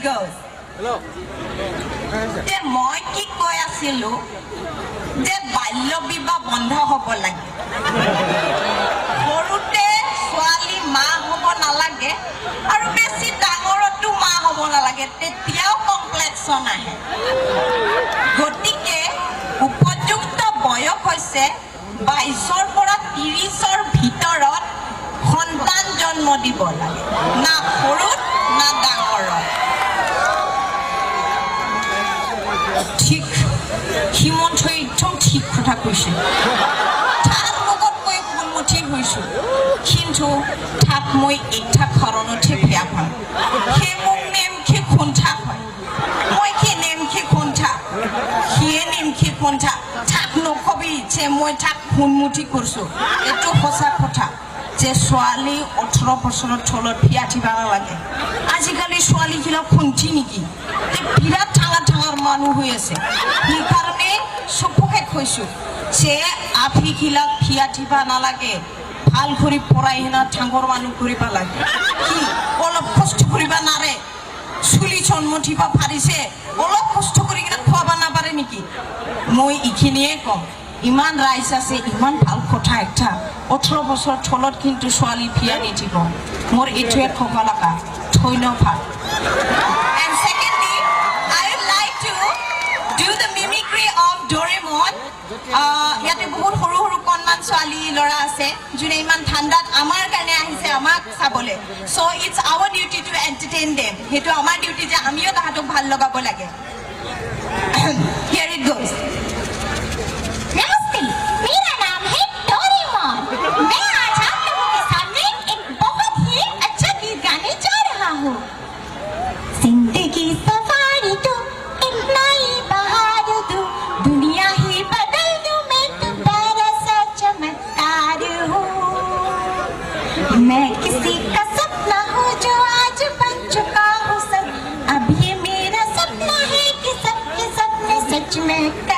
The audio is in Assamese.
goes. যে মই কি কৈ আছিলো যে বাল্য বিবাহ বন্ধ হ'ব লাগে। সৰুতে ছোৱালী মা হ'ব নালাগে আৰু বেছি ডাঙৰতো মা হ'ব নালাগে, তেতিয়াও কমপ্লেক্সন আহে। গতিকে উপযুক্ত বয়স হৈছে 22ৰ পৰা 30ৰ ভিতৰত সন্তান জন্ম দিব লাগে, না সৰুত না ডাঙৰত। ঠিক, হিমন্তই একদম ঠিক কথা কৈছে। তাৰ লগত মই সন্মতি হৈছোঁ, কিন্তু তাক মই এটা কাৰণতহে বেয়া পাওঁ। সি মোক নেমখি খুন্থা কয়। মই কি নেমখি খুন্থা? সিয়ে নেমখি খুন্থা। তাক নকবি যে মই তাক সন্মতি কৰিছোঁ। এইটো সঁচা কথা যে ছোৱালী 18 বছৰৰ তলত বিয়া দিব নালাগে। আজিকালি ছোৱালীবিলাক খুন্থি নেকি যে বিৰাট ডাঙৰ ডাঙৰ মানুহ হৈ আছে। সেইকাৰণে চবকে কৈছোঁ যে আপিগিলাক বিয়া দিব নালাগে। ভাল কৰি পঢ়াই শুনা ডাঙৰ মানুহ কৰিব লাগে। কি অলপ কষ্ট কৰিব নাৰে? চুলি জন্ম দিব পাৰিছে, অলপ কষ্ট কৰি কিনে খুৱাব নাপাৰে নেকি? মই এইখিনিয়ে ক'ম। ইমান ৰাইজ আছে, ইমান ভাল কথা একটা। 18 বছৰ তলত কিন্তু ছোৱালী বিয়া নিদিব। মোৰ এইটোৱে ক'ব লগা। ধন্যবাদ। And secondly, I would like to do the mimicry of Doraemon. ইয়াতে বহুত সৰু সৰু কণমান ছোৱালী ল'ৰা আছে, যোনে ইমান ঠাণ্ডাত আমাৰ কাৰণে আহিছে আমাক চাবলৈ। So it's our duty to entertain them. সেইটো আমাৰ ডিউটি যে আমিও তাহাঁতক ভাল লগাব লাগে। Here it goes. नमस्ते, मेरा नाम है डोरेमोन। मैं आज आप लोगों के सामने एक बहुत ही अच्छा गीत गाने जा रहा हूँ। जिंदगी सवार दूँ, एक नई बहार दूँ, दुनिया ही बदल दूँ, मैं तो बड़ा सा चमत्कार हूँ। मैं किसी का सपना हूँ जो आज बन चुका हूँ सच। अब ये मेरा सपना है कि सबके सपने सच में कर।